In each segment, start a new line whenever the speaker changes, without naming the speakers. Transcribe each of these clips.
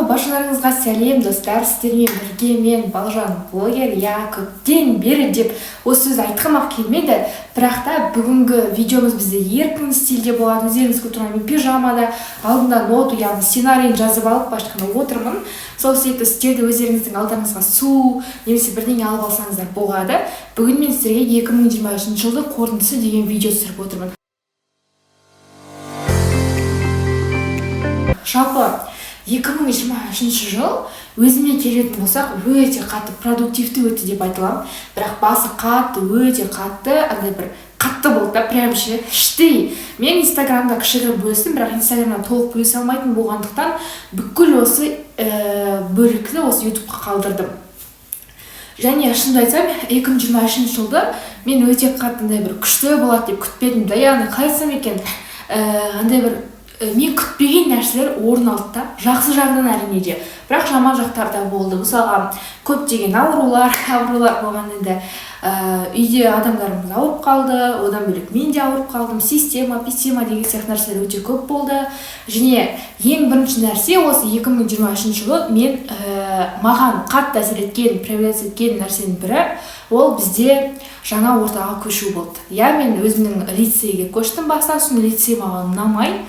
Ал баршаларыңызға сәлем, достар! Сіздермен бірге мен, Балжан блогер. Иә, көптен бері деп осы сөзді айтқым ақ келмеді, бірақ та бүгінгі видеомыз бізде еркін стильде болады. Өздеріңіз көріп тұрған, мен пижамада, алдында ноту, яғни сценарийін жазып алып, былайша айтқанда, отырмын. Сол себепті сіздер де өздеріңіздің алдарыңызға су немесе бірдеңе алып алсаңыздар болады. Бүгін мен сіздерге 2023 жылдың қорытындысы деген видео түсіріп отырмын. Жалпы 2023 жыл өзіме келетін болсақ, өте қатты продуктивті өтті деп айта аламын, бірақ басы қатты, өте қатты андай бір қатты болды да, прям ше, іштей. Мен Инстаграмда кішігірім бөлістім, бірақ Инстаграмнан толық бөлісе алмайтын болғандықтан, бүкіл осы бөлікті осы Ютубқа қалдырдым. Және шынымды айтсам, 2023 жылды мен өте қатты андай бір күшті болады деп күтпедім да. Яғни қалай айтсам екен, андай бір мен күтпеген нәрселер орын алды да, жақсы жағынан әрине де, бірақ жаман жақтар да болды. Мысалға, көптеген аурулар болған енді, үйде адамдарымыз ауырып қалды, одан бөлек мен де ауырып қалдым. Система писема деген сияқты нәрселер өте көп болды. Және ең бірінші нәрсе, осы 2023 жылы мен маған қатты әсер еткен, проявляться еткен нәрсенің бірі ол бізде жаңа ортаға көшу болды. Иә, мен өзімнің лицейге көштім баста, сосын лицей маған ұнамай,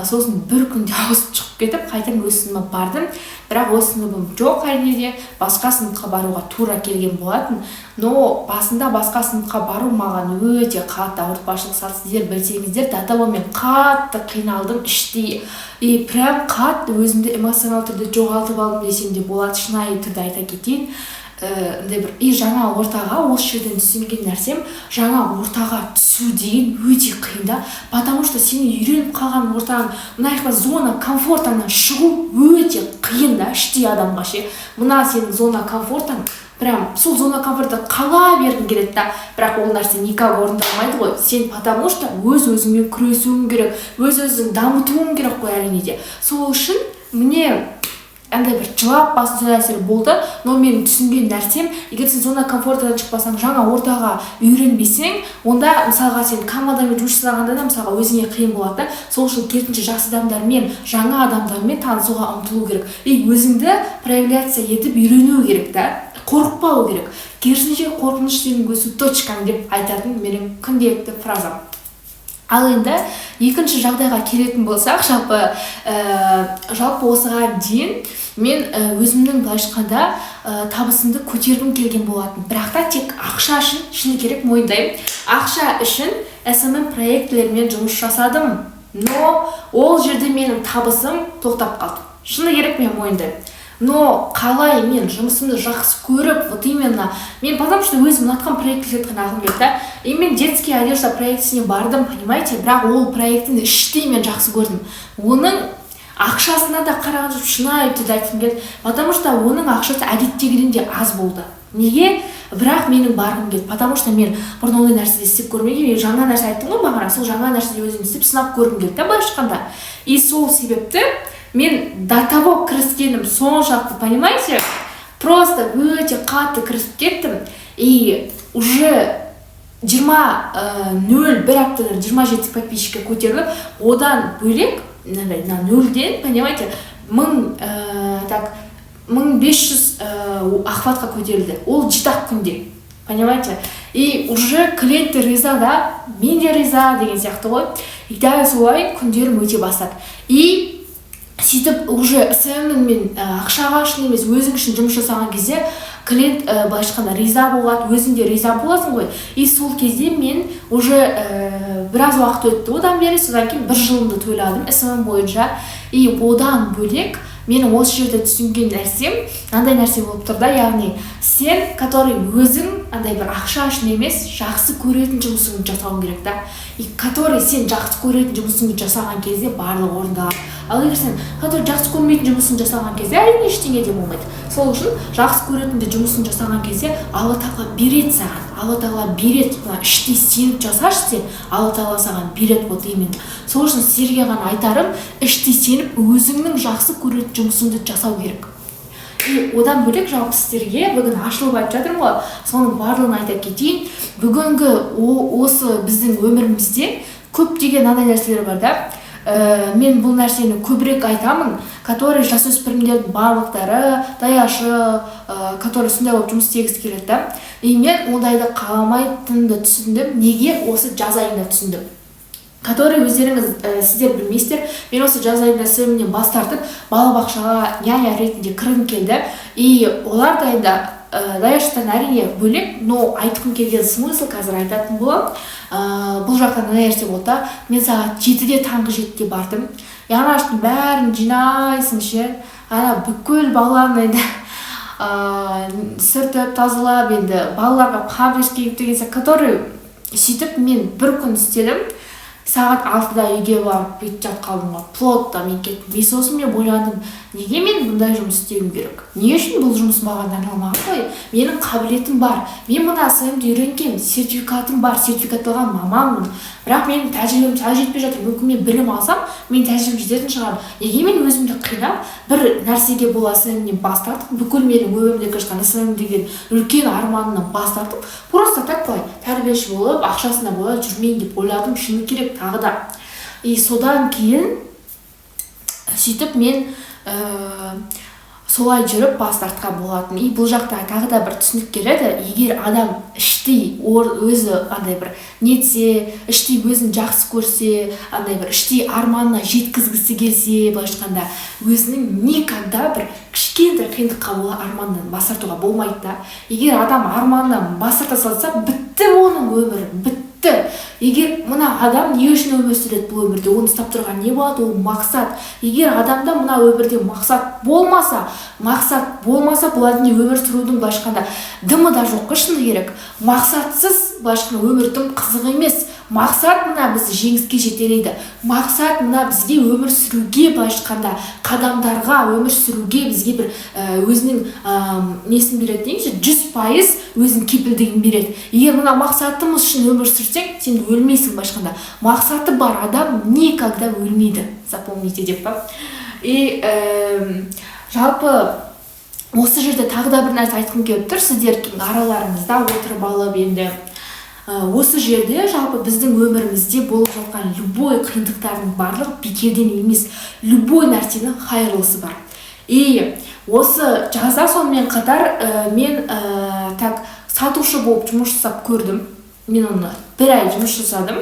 сосын бір күнде ауысып шығып кетіп, қайтадан өз сыныбыма бардым. Бірақ өз сыныбым жоқ, әрине де, басқа сыныпқа баруға тура келген болатын. Но басында басқа сыныпқа бару маған өте қатты ауыртпашылық салды. Сіздер білсеңіздер, до того мен қатты қиналдым іштей и прям қатты өзімді эмоционалды түрде жоғалтып алдым десем де болады, шынайы түрде айта кетейін. Андай бір и жаңа ортаға, осы жерден түсінген нәрсем, жаңа ортаға түсу деген өте қиын да, потому что сен үйреніп қалған ортаң, мына жақта зона комфортаңнан шығу өте қиын да іштей адамға ше. Мына сенің зона комфортаң, прям сол зона комфортта қала бергің келеді да, бірақ ол нәрсе никак орындалмайды ғой. Сен потому что өз өзіңмен күресуің керек, өз өзіңді дамытуың керек қой, әрине де. Сол үшін мне андай бір жылап басын сондай нәрселер болды. Но менің түсінген нәрсем, егер сен зона комфортадан шықпасаң, жаңа ортаға үйренбесең, онда, мысалға, сен командамен жұмыс жасағанда да, мысалға, өзіңе қиын болады да. Сол үшін керісінше жақсы адамдармен, жаңа адамдармен танысуға ұмтылу керек и өзіңді проявляться етіп үйрену керек та, қорықпау керек. Керісінше, қорқыныш сенің өсу точкаң деп айтатын менің күнделікті фразам. Ал енді екінші жағдайға келетін болсақ, жалпы осыған дейін мен өзімнің, былайша айтқанда, табысымды көтергім келген болатын, бірақ та тек ақша үшін. Шыны керек, мойындаймын, ақша үшін СММ проектілермен жұмыс жасадым, но ол жерде менің табысым тоқтап қалды. Шыны керек, мен мойындаймын. Но қалай мен жұмысымды жақсы көріп, вот именно мен, потому что өзім ұнатқан проектілерді ғана алғым келді да. И мен детский одежда проектісіне бардым, понимаете, бірақ ол проектіні іштей мен жақсы көрдім, оның ақшасына да қараған жоқ, шынайы түрде айтқым келді, потому что оның ақшасы әдеттегіден де аз болды. Неге бірақ менің барғым келді? Потому что мен бұрын ондай нәрсе істеп көрмегенмін. Мен жаңа нәрсе айттым ғой бағана, сол жаңа нәрсені өзім істеп, сынап көргім келді да, былайша айтқанда. И сол себепті мен до того кіріскенім соншалықты, понимаете, просто өте қатты кірісіп кеттім. И уже 20,01 аптада 27 подписчикке көтеріліп, одан бөлек мынандай мына нөлден, понимаете, мың так 1500 охватқа көтерілді ол 7 ақ күнде, понимаете. И уже клиенттер риза да, мен де риза деген сияқты ғой. И дәл солай күндерім өте бастады. И сөйтіп уже СММ мен ақшаға үшін емес, өзің үшін жұмыс жасаған кезде клиент, былайша айтқанда, риза болады, өзің де риза боласың ғой. И сол кезде мен уже біраз уақыт өтті одан бері, содан кейін бір жылымды тойладым СММ бойынша. И одан бөлек менің осы жерде түсінген нәрсем мынандай нәрсе болып тұр да, яғни сен, который өзің андай бір ақша үшін емес, жақсы көретін жұмысыңды жасауың керек та. И который сен жақсы көретін жұмысыңды жасаған кезде барлығы орындалады. Ал егер сен, который жақсы көрмейтін жұмысын жасаған кезде, әрине, ештеңе де болмайды. Сол үшін жақсы көретін де жұмысын жасаған кезде Алла Тағала береді саған, Алла Тағала береді. Мына іштей сеніп жасашы сен, Алла Тағала саған береді, вот именно. Сол үшін сіздерге ғана айтарым: іштей сеніп, өзіңнің жақсы көретін жұмысыңды жасау керек. И одан бөлек, жалпы сіздерге бүгін ашылып айтып жатырмын ғой, соның барлығын айта кетейін. Бүгінгі осы біздің өмірімізде көптеген мынандай нәрселер бар да. Мен бұл нәрсені көбірек айтамын, который жасөспірімдердің барлықтары даяшы, который сондай болып жұмыс істегісі келеді да. И мен ондайды қаламайтынымды түсіндім. Неге? Осы жаз айында түсіндім, который өздеріңіз, сіздер білмейсіздер, мен осы жаз айында СММнен бас тартып, балабақшаға няня ретінде кіргім келді. И олар да енді даяшыдан, әрине, бөлек, но айтқым келген смысл қазір айтатын боламын. Бұл жақта мынандай нәрсе болды да: мен сағат 7-де, таңғы 7-де бардым. И анаштың бәрін жинайсың ше, ана бүкіл баланы енді сүртіп, тазалап, енді балаларға памперс киіп деген сияқты, который сөйтіп мен бір күн істедім. Сағат 6-да үйге барып, бүйтіп жатып қалдым ғой, плотно мен кеттім. И сосын мен ойландым: неге мен бұндай жұмыс істеуім керек? Не үшін? Бұл жұмыс маған арналмаған ғой. Менің қабілетім бар, мен мына СММді үйренгенмін, сертификатым бар, сертификатталған маманмын, бірақ менің тәжірибем сәл жетпей жатыр. Мүмкін, мен білім алсам, менің тәжірибем жететін шығар. Неге мен өзімді қинап, бір нәрсеге, бұл СММнен бас тартып, бүкіл менің өмірімде келе жатқан СММ деген үлкен арманымнан бас тартып, просто так былай тәрбиеші болып, ақшасына бола жүрмейін деп ойладым, шыны керек, тағы да. И содан кейін сөйтіп мен солай жүріп бас тартқан болатын. И бұл жақта тағы да бір түсінік келеді: егер адам іштей өзі андай бір нетсе, іштей өзін жақсы көрсе, андай бір іштей арманына жеткізгісі келсе, былайша айтқанда, өзінің никогда бір кішкентай қиындыққа бола арманынан бас тартуға болмайды да. Егер адам арманынан бас тарта салса, бітті, оның өмірі бітті. Егер мына адам не үшін өмір сүреді бұл өмірде, оны ұстап тұрған не болады? Ол мақсат. Егер адамда мына өмірде мақсат болмаса, мақсат болмаса, бұл әрине өмір сүрудің, былайша айтқанда, дымы да жоқ қой, шыны керек. Мақсатсыз, былайша айтқанда, өмір дым қызық емес. Мақсат мына бізді жеңіске жетелейді. Мақсат мына бізге өмір сүруге, былайша айтқанда, қадамдарға, өмір сүруге бізге бір өзінің несін береді дейінші, 100% өзінің кепілдігін береді. Егер мына мақсатымыз үшін өмір сүрсең, сен өлмейсің. Былайша айтқанда, мақсаты бар адам никогда өлмейді, запомните деп па. И жалпы осы жерде тағы да бір нәрсе айтқым келіп тұр сіздердің араларыңызда отырып алып. Енді осы жерде жалпы біздің өмірімізде болып жатқан любой қиындықтардың барлығы бекерден емес, любой нәрсенің хайырлысы бар. И осы жазда сонымен қатар мен так сатушы болып жұмыс жасап көрдім. Мен оны бір ай жұмыс жасадым.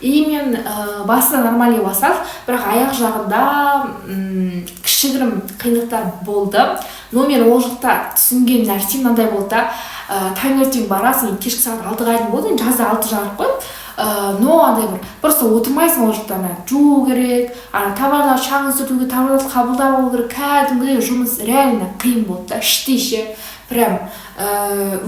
И мен басында нормальный бастады, бірақ аяқ жағында кішігірім қиындықтар болды. Но мен ол жақта түсінген нәрсем мынандай болды да: таңертең барасың, кешкі сағат 6-ға дейін болды, енді жазда 6:30 қой. Но андай бір просто отырмайсың ол жақта, ана жуу керек, ана товарларды, шаңын сүрту керек, товарларды қабылдап алу керек. Кәдімгідей жұмыс реально қиын болды да. Іштей ше, прям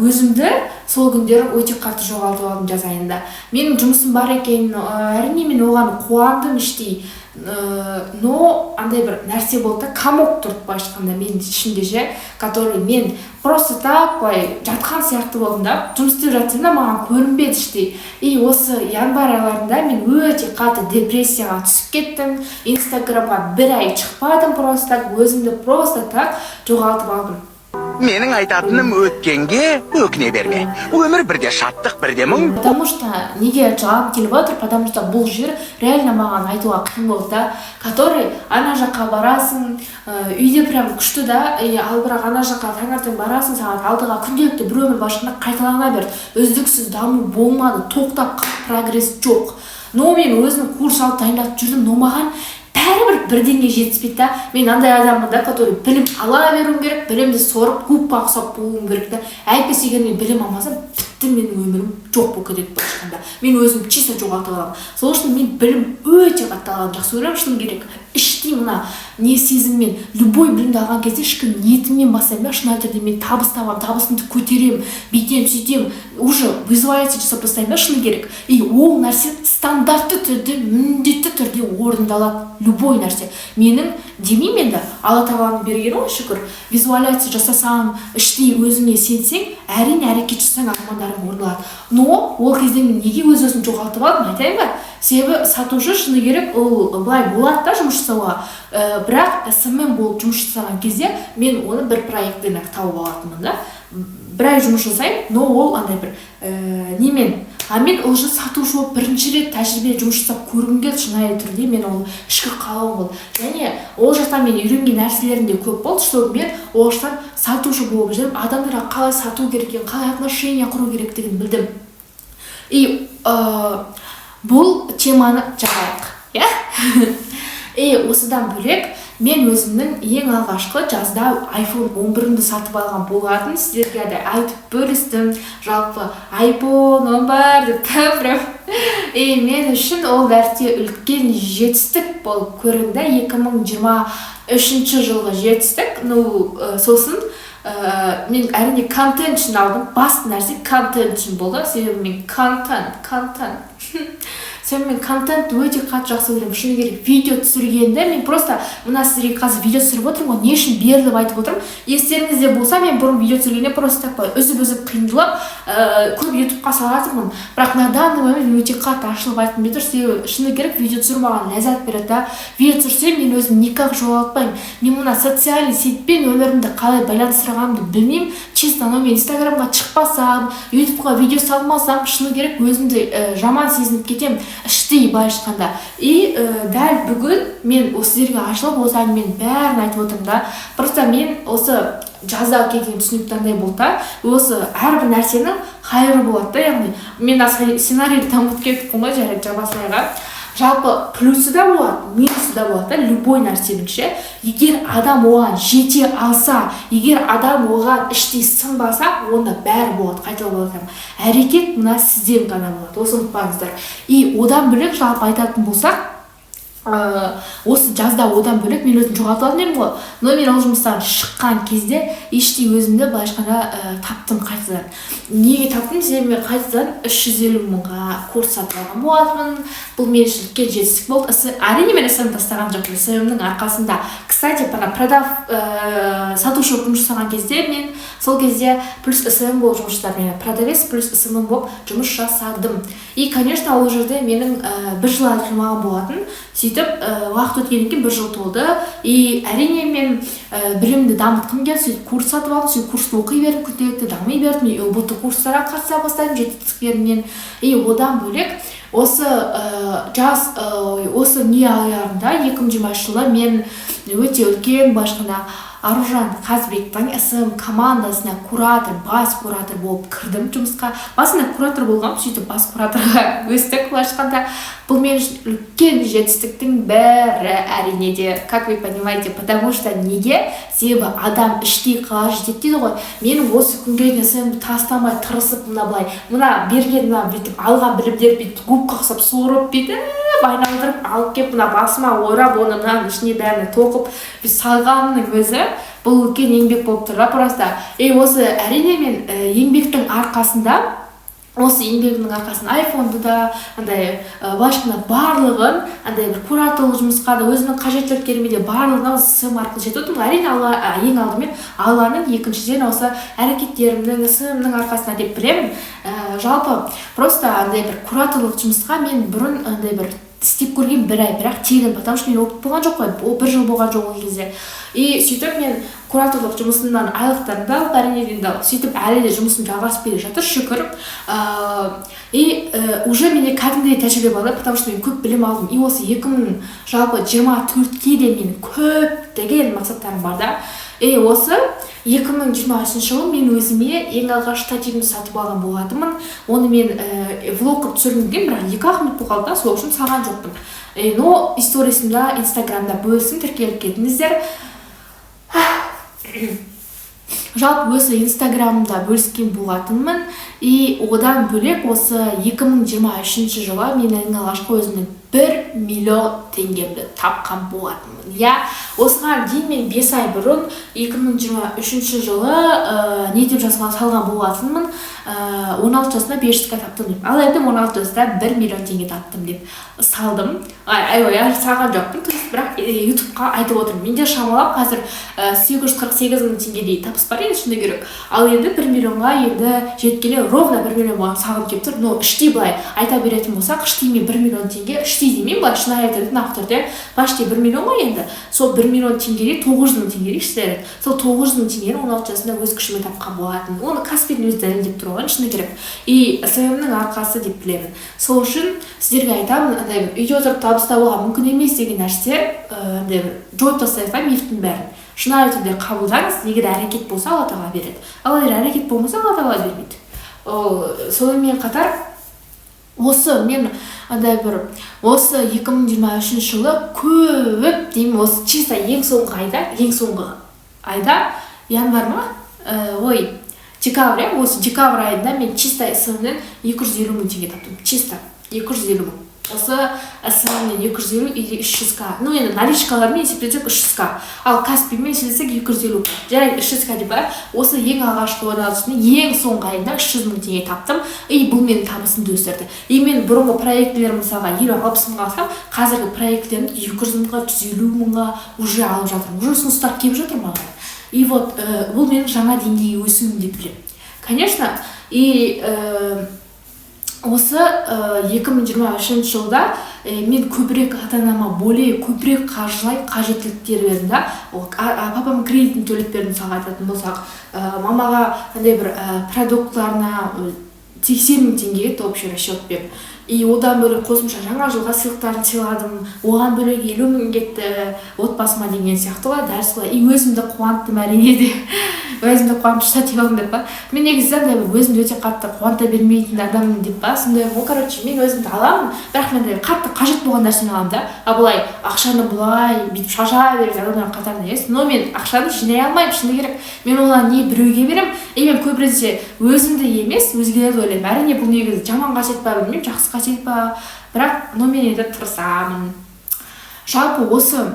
өзімді сол күндері өте қатты жоғалтып алдым. Жаз айында менің жұмысым бар екен, әрине, мен оған қуандым іштей, но андай бір нәрсе болды да, комок тұрды, былайша айтқанда, менің ішімде ше, который мен просто так былай жатқан сияқты болдым да. Жұмыс істеп жатсам да, маған көрінбеді іштей. И осы январь айларында мен өте қатты депрессияға түсіп кеттім. Инстаграмға бір ай шықпадым, просто так өзімді просто так жоғалтып алдым.
Менің айтатыным: өткенге өкіне берме. Өмір бірде шаттық, бірде мұң.
Потому что неге жылағым келіп отыр? Потому что бұл жер реально маған айтуға қиын болды да, который ана жаққа барасың, үйде прям күшті да, и ал бірақ ана жаққа таңертең барасың сағат 6-ға, күнделікті бір өмір башында қайталана берді, үздіксіз даму болмады, тоқтап қалды, прогресс жоқ. Но мен өзім курс алып, дайындалып жүрдім, но маған бәрібір бірдеңе жетіспейді да. Мен андай адаммын да, который білім ала беруім керек, білімді сорып, губкаға ұқсап болуым керек та. Әйтпесе егер мен білім алмасам, бітті, менің өмірім жоқ болып кетеді. Былайша айтқанда, мен өзім чисто жоғалтып аламын. Сол үшін мен білім өте қатты алғанды жақсы көремін, шыны керек. Іштей мына не сезіммен, любой білімді алған кезде ішкі ниетіммен бастаймын да. Шынайы түрде мен табыс табамын, табысымды көтеремін, бүйтемін, сөйтемін, уже визуализация жасап тастаймын да, шыны керек. И ол нәрсе стандартты түрде, міндетті түрде орындалады. Любой нәрсе менің демеймін енді, Алла Тағаланың бергені ғой, шүкір. Визуализация жасасаң, іштей өзіңе сенсең, әрине, әрекет жасасаң, армандарың орындалады. Но ол кезде мен неге өз өзімді жоғалтып алдым, айтайын ба? Себебі сатушы, шыны керек, ол былай болады да жұмыс жасауға, бірақ СММ болып жұмыс жасаған кезде мен оны бір проектпен ақ тауып алатынмын да. Бір ай жұмыс жасаймын, но ол андай бір немен А мен уже сатушы болып бірінші рет тәжірибе жұмыс жасап көргім келді шынайы түрде. Мен ол ішкі қалауым болды және ол жақтан мен үйренген нәрселерім де көп болды, что мен ол жақтан сатушы болып жүріп, адамдарға қалай сату керек екенін, қалай отношения құру керектігін білдім. И бұл теманы жабайық, иә. И осыдан бөлек мен өзімнің ең алғашқы жазда iPhone 11-імді сатып алған болатын. Сіздерге де айтып бөлістім жалпы, iPhone 11 деп прям. И мен үшін ол нәрсе үлкен жетістік болып көрінді, 2023 жылғы жетістік. Ну, сосын мен әрине контент үшін алдым. Басты нәрсе контент үшін болды, себебі мен контент контент себебі мен контентті өте қатты жақсы көремін. Шыны керек, видео түсіргенді мен просто, мына сіздерге қазір видео түсіріп отырмын ғой, не үшін беріліп айтып отырмын? Естеріңізде болса, мен бұрын видео түсіргенде просто так былай үзіп үзіп қиындылап, көп Ютубқа салатынмын. Бірақ на данный момент мен өте қатты ашылып айтқым келіп тұр, себебі шыны керек, видео түсіру маған ләззат береді да. Видео түсірсем, мен өзім никак жоғалтпаймын. Мен мына социальный сетьпен өмірімді қалай байланыстырғанымды білмеймін, честно. Но мен Инстаграмға шықпасам, Ютубқа видео салмасам, шыны керек, өзімді жаман сезініп кетемін іштей, былайша айтқанда. И дәл бүгін мен осы сіздерге ашылып, осы әңгіменің бәрін айтып отырмын да. Просто мен осы жазда келген түсінік андай болды да, осы әрбір нәрсенің хайыры болады да. Яғни мен мына сценарийді ұмытып кетіппін ғой. Жарайды, жаба салайық. Жалпы плюсы да болады, минусы да болады да любой нәрсенің ше. Егер адам оған жете алса, егер адам оған іштей сынбаса, онда бәрі болады. Қайталап айтамын, әрекет мына сізден ғана болады, осыны ұмытпаңыздар. И одан бөлек, жалпы айтатын болсақ, осы жазда одан бөлек мен өзім жоғалтып алатын едім ғой. Но мен ол жұмыстан шыққан кезде іштей өзімді, былайша айтқанда, таптым қайтадан. Неге таптым? Себебі мен қайтадан 350 мыңға курс сатып алған болатынмын. Бұл мен үшін үлкен жетістік болды. Әрине, мен СММ тастаған жоқпын. СММнің арқасында, кстати, ана сатушы болып жұмыс жасаған кезде, мен сол кезде плюс СММ болып жұмыс жасадым, яғни продавец плюс СММ болып жұмыс жасадым. И конечно, ол жерде менің бір жыл әлі толмаған болатын. Сөйтіп, уақыт өткеннен кейін бір жыл толды. И әрине, мен білімімді дамытқым келді. Сөйтіп курс сатып алдым, сөйтіп курсты оқи бердім, күнделікті дами бердім. И ҰБТ курстарға қатыса бастадым жетістіктерімнен. И одан бөлек осы жаз, осы не аяғында, 2020 жылы мен өте үлкен, былайша айтқанда, Аружан Қазбектің СММ командасына куратор, бас куратор болып кірдім жұмысқа. Басында куратор болғанмын, сөйтіп бас кураторға өстік. Былайша айтқанда, бұл мен үшін үлкен жетістіктің бірі, әрине де, как вы понимаете. Потому что неге? Себебі адам іштей қалай жетеді дейді ғой. Мен осы күнге дейін СММ тастамай тырысып, мына былай, мына берген, мына бүйтіп алған білімдерді бүйтіп губка ұқсап сорып, бүйтіп айналдырып алып келіп, мына басыма орап, оны мынаның ішіне бәріне тоқып бүйтіп салғанның өзі бұл үлкен еңбек болып тұр да просто. И осы әрине мен еңбектің арқасында, осы еңбегімнің арқасында айфонды да андай, былайша айтқанда, барлығын, андай бір кураторлық жұмысқа да, өзімнің қажеттіліктеріме де, барлығына осы СММ арқылы жетіп отырмын. Әрине, Алла, ең алдымен Алланың, екіншіден осы әрекеттерімнің, СММнің арқасында деп білемін. Жалпы просто андай бір кураторлық жұмысқа мен бұрын андай бір істеп көрген бір ай, бірақ тегін, потому что мен опыт болған жоқ қой, ол бір жыл болған жоқ ол кезде. И сөйтіп мен кураторлық жұмысымнан айлықтарымды алып, әрине, енді сөйтіп әлі де жұмысым жалғасып келе жатыр, шүкір. И уже менде кәдімгідей тәжірибе бар да, потому что мен көп білім алдым. И осы 2000, жалпы 24-ке де менің көптеген мақсаттарым бар да. И осы 2023 жылы мен өзіме ең алғаш штативімді сатып алған болатынмын. Оны мен влог қылып түсіргім келген, бірақ 2-ақ минут болып қалды да, сол үшін салған жоқпын. Но историсімда Инстаграмда бөлістім, тіркеліп кетіңіздер. Жалпы осы Инстаграмда бөліскен болатынмын. И одан бөлек осы 2023 жылы мен ең алғашқы өзімнің 1 миллион теңгемді тапқан болатынмын, иә. Осыған дейін мен 5 ай бұрын 2023 жылы не деп жазған, салған болатынмын, 16 жасында 500К таптым деп. Ал енді 16 жаста 1 миллион теңге таптым деп салдым. Ай, ой, әлі салған жоқпын, то есть, бірақ Ютубқа айтып отырмын. Менде шамалап қазір 848 мың теңгедей табыс бар енді, шыны керек. Ал енді 1 миллионға енді жеткелі, ровно 1 миллион маған салғым келіп тұр. Но іштей былай айта беретін болсақ, іштей мен 1 миллион теңге іштей Іштей демеймін, былай шынайы түрде, нақты түрде почти 1 миллион ғой енді. Сол 1 миллион теңгеге, 900 мың теңге дейікші, сол 900 мың теңгені 16 жасымда өз күшіммен тапқан болатын. Оны Каспийдің өзі дәлелдеп тұр ғой, шыны керек. И СММ-нің арқасы деп білемін. Сол үшін сіздерге айтамын, андай бір үйде отырып табыс табуға мүмкін емес деген нәрсе, андай бір жойып тастайық та мифтің бәрін. Шынайы түрде қабылдаңыз. Егер әрекет болса, Алла Тағала береді, ал егер әрекет болмаса, Алла Тағала бермейді. Ол сонымен қатар осы мен андай бір осы 2023 жылы көп деймін, осы чисто ең соңғы айда, ең соңғы айда, январь ма, ой, декабрь, иә, осы декабрь айында мен чисто СММ-нен 250 мың теңге таптым. Чисто 250 мың. Осы СММ-нен 250 или 300 к, ну енді наличкалармен есептесек 300 к, ал Каспиймен есептесек 250 к. Жарайды, 300 к деп алайық. Осы ең алғашқы 16-сының ең соңғы айында 300 мың теңге таптым. И бұл менің табысымды өсірді. И мен бұрынғы проектілерім, мысалға, 50-60 мыңға алсам, қазіргі проектілерімді 200 мыңға, 150 мыңға уже алып жатырмын, уже ұсыныстар келіп жатыр маған. И вот бұл менің жаңа деңгейге өсуім деп білемін, конечно. И осы 2023 жылда мен көбірек ата анама более көбірек қаржылай қажеттіліктер бердім да. Папамның кредитін төлеп бердім, мысалға айтатын болсақ, мамаға андай бір продуктларына 80 мың теңге кетті общий расчетпен. И одан бөлек қосымша жаңа жылға сыйлықтарын сыйладым, оған бөлек 50 мың кетті отбасыма деген сияқты ғой, дәл солай. И өзімді қуанттым, әрине де, өзімді қуантып штатив алдым деп па. Мен негізі андай бір өзімді өте қатты қуанта бермейтін адаммын деп па, сондай ғой. Короче, мен өзімді аламын, бірақ мен андай қатты қажет болған нәрсені аламын да. А былай ақшаны былай бүйтіп шаша беретін адамдардың қатарында емес. Но мен ақшаны жинай алмаймын, шыны керек. Мен оны не біреуге беремін, и мен көбінесе өзімді емес, өзгелерді ойлаймын. Әрине, бұл негізі жаман қасиет па, білмеймін, жақсы қасиет па, бірақ, но мен енді тырысамын. Жалпы осы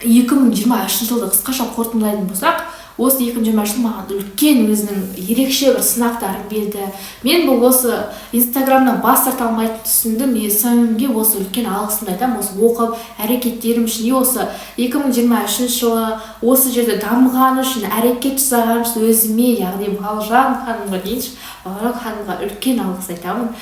2023 жылды қысқаша қорытындылайтын болсақ, осы 2023 жыл маған үлкен өзінің ерекше бір сынақтарын берді. Мен бұл осы Инстаграмнан бас тарта алмайтынын түсіндім. Мен СММ-ге осы үлкен алғысымды айтамын, осы оқып әрекеттерім үшін. И осы 2023 жылы осы жерде дамығаны үшін, әрекет жасағаным үшін өзіме, яғни Балжан ханымға дейінші, Балжан ханымға үлкен алғыс айтамын.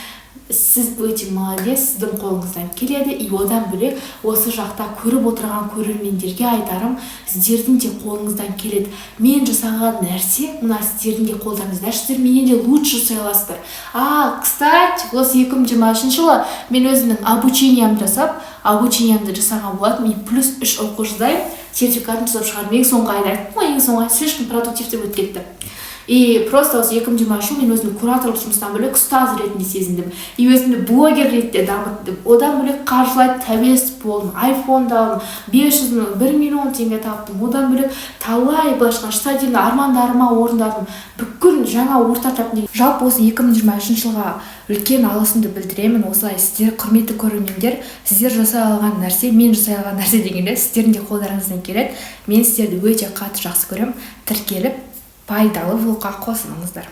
Сіз өте молодец, сіздің қолыңыздан келеді. И одан бөлек осы жақта көріп отырған көрермендерге айтарым: сіздердің де қолыңыздан келеді. Мен жасаған нәрсе мына сіздердің де қолдарыңызда, сіздер менен де лучше жасай аласыздар. А кстати, осы 2023 жылы мен өзімнің обучениемді жасап, обучениемді жасаған болатынмын. И плюс үш оқушыдай сертификатын жасап шығардым. Ең соңғы айда айттым ғой, ең соңғы ай слишком продуктивті өтіп кетті. И просто осы 2023 жыл мен өзімді кураторлық жұмыстан бөлек ұстаз ретінде сезіндім и өзімді блогер ретінде дамыттым. Одан бөлек қаржылай тәуелсіз болдым, айфонды алдым, 500 мың, 1 миллион теңге таптым. Одан бөлек талай, былайша айтқанда, штативный армандарыма орындадым, бүкіл жаңа орта таптым. Жалпы осы 2023 жылға үлкен алғысымды білдіремін. Осылай сіздер, құрметті көрермендер, сіздер жасай алған нәрсе, мен жасай алған нәрсе дегенде, сіздердің де қолдарыңыздан келеді. Мен сіздерді өте қатты жақсы көремін. Тіркеліп, пайдалы влогқа қосылыңыздар.